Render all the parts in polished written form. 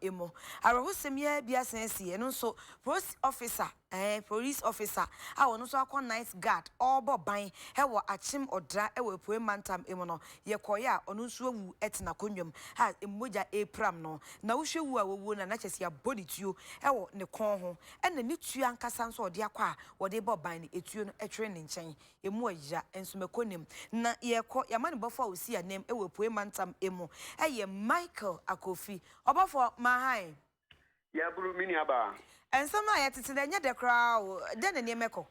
mu. Awerɛhosɛm yi ara bi asan asi, ɛno nso Polisi officer, ɛɛ police officer a ɔno nso akɔ night guard ɔrebɔ ban wɔ Akyem Ɔdra wɔ Apuei Mantam mu no, yɛkɔeɛ a ɔno nso awu te n'akonnwa mu a mogya repiram no. Na wohwɛ wu a wawuo no a, na kyerɛ sɛ yɛabɔ ne tuo wɔ ne kɔn ho, ɛna ne tuo ankasa nso a ɔde akɔ a wɔde rebɔ ban no, etuo no twere ne nkyɛn. Emu ɔya nso mɛkɔ nim. Na yɛrekɔ, yɛn amanebɔfoɔ a ɔsi anam wɔ Apuei Mantam mu yɛ Michael Akofi. Ɔbɔfoɔ, Mahan. Yɛaburu, me nuabaa. Nsɛm no a yɛtete no, ɛnyɛ dɛ koraa o. Dɛn na nneɛma kɔ?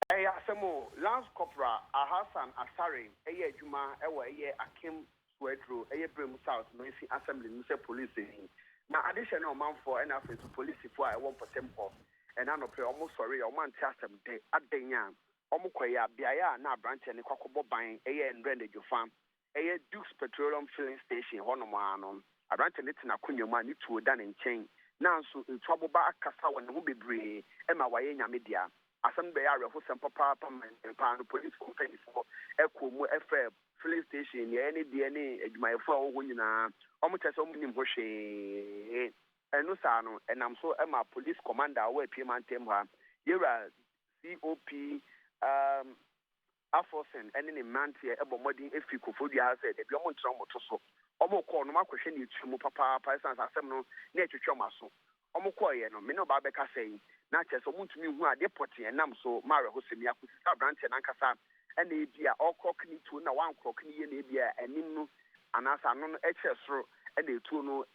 Ɛyɛ asɛm o. Lance Corporal Alhassan Asare yɛ adwuma wɔ ɛyɛ Akim Soaduro, ɛyɛ Beremu South Mansin Assembly no mu sɛ polisini. Na adehyɛ ne ɔmanfoɔ ɛna afei nso polisifoɔ a ɛwɔ mpɔtam hɔ ɛna anɔpɛ wɔn sɔreeɛ, wɔn ante asɛm dɛ. Adɛn a wɔn kɔeɛ a beaeɛ a na abranteɛ no kɔ akɔbɔ ban ɛyɛ nnrɛ anadwo fa ɛyɛ Dukes Petroleum Filling Station hɔnom ara no, aberante no te n'akonnwa mu a ne tuo da ne nkyɛn, nanso ntu aboba akasa wɔ ne ho bebree ma wayɛ Nyame dea. Asɛm no bɛyɛɛ awerɛhosɛm papaapa ma ntɛm pa ara no polisifo mpanyimfoɔ kɔɔ mu frɛɛ filling station nea ɛyɛ ne deɛ ne adwumayɛfoɔ a wɔwɔ hɔ nyinaa. Wɔkyerɛ sɛ wɔnnim ho hwee. Ɛno saa no, ɛnam so ma Police Commander a ɔwɔ Apue Mantam ha, Yɛwura COP um, Aforson ne ne mmeranteɛ bɔ mmɔden firi Koforidua ha sɛ dabi wɔntena wɔn to so. Wɔkɔɔ no wɔakɔhwɛ nea ɛtua mu papaapa ɛsiane sɛ asɛm no na ɛtwetwe wɔn aso. Wɔkɔeɛ no, me ne ɔbaa bɛkasa yi, na kyerɛ sɛ wɔntumi nhu adeɛ pɔtee a ɛnam so ma awerɛhosɛm yi akɔsi sɛ aberanteɛ no ankasa na ebia ɔrekrɔke ne tuo no na wankrɔke no yie na ebia anim no anaasɛ ano no kyerɛ soro na etuo no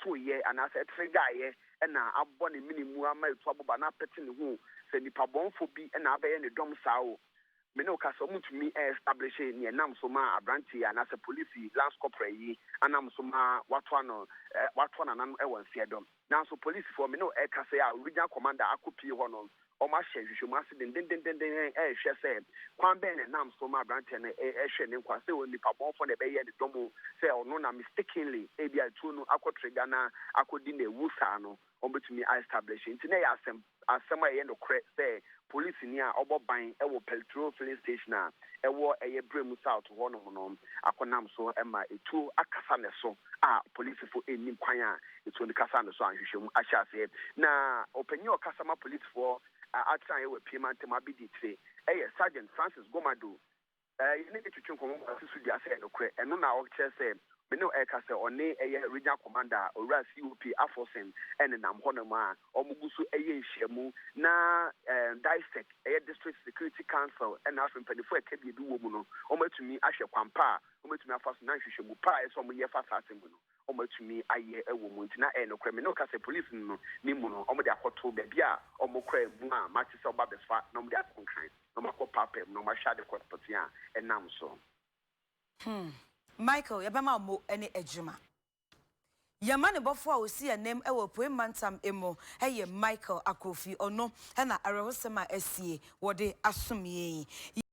toeɛ anaasɛ ɛtregaeɛ na abɔ ne mene mu ama etuo aboba no apete ne ho o, sɛ nipa bɔnfoɔ bi na abɛyɛ ne dɔm saa o, me ne wo ka sɛ wɔntumi establish nea ɛnam so maa aberanteɛ yi anaasɛ polisi lance corporal yi anam so ma watoa no watoa n'anan wɔ nseɛ dɔm. Nanso polisifoɔ, me ne wo ɛrekasa yi a regional commander akɔpie hɔ no, Wɔahyɛ nhwehwɛmu ase dendennden rehwɛ sɛ kwan bɛn na ɛnam so ma aberanteɛ no hwere ne nkwa, sɛ onipa bɔnfoɔ na ɛbɛyɛɛ ne dɔm o, sɛ ɔno na mistakenly ebia tuo no akɔ trigger na akɔdi no awu saa no, wɔbɛtumi a establish. Nti na ɛyɛ asɛm asɛm a ɛyɛ nokorɛ sɛ polisini a ɔbɔ ban wɔ Peltro filling station a ɛwɔ ɛyɛ Bremu South hɔ nom no akɔnam so ma etuo akasa ne so a polisifo nnim kwan a etuo no kasa no so a nhwehwɛmu ahyɛ aseɛ. Na ɔpanyin a ɔkasa ma polisifoɔ atenaeɛ wɔ Apue mantam abediakyire yɛ Sergeant Francis Gomado. Yɛne no twetwe nkɔmmɔ ma ɔsi so dua sɛ ɛyɛ nokorɛ. Ɛno na ɔkyerɛ sɛ me ne wo ɛreka sɛ ɔne ɛyɛ Regional Commander Owura COP Aforson nenam hɔnom a wɔgu so yɛ nhyiamu na DISEC, ɛyɛ District Security Council, na afei mpanyinfoɔ a ɛka bi wɔ mu no wɔatumi ahwɛ kwan pa a wɔbɛtumi afa so na nhwehwɛmu pa a ɛsɛ sɛ wɔyɛ fa saa asɛm mu no wɔatumi ayɛ wɔ mu. Nti na ɛyɛ nokorɛ me ne wo ka sɛ police no ne mu no wɔde akɔto baabi a wɔkora mu a mate sɛ wɔba bɛfa na wɔde akɔ Nkran na wɔakɔ paapaa mu na wɔahwɛ ade pɔtee a ɛnam so. Michael, yɛbɛma wo mo ne adwuma. Yɛn amanebɔfoɔ a ɔsi anam wɔ Apuei Mantam mu yɛ Michael Akrofi. Ɔno na awerɛhosɛm a asie wɔde asom yɛn yi.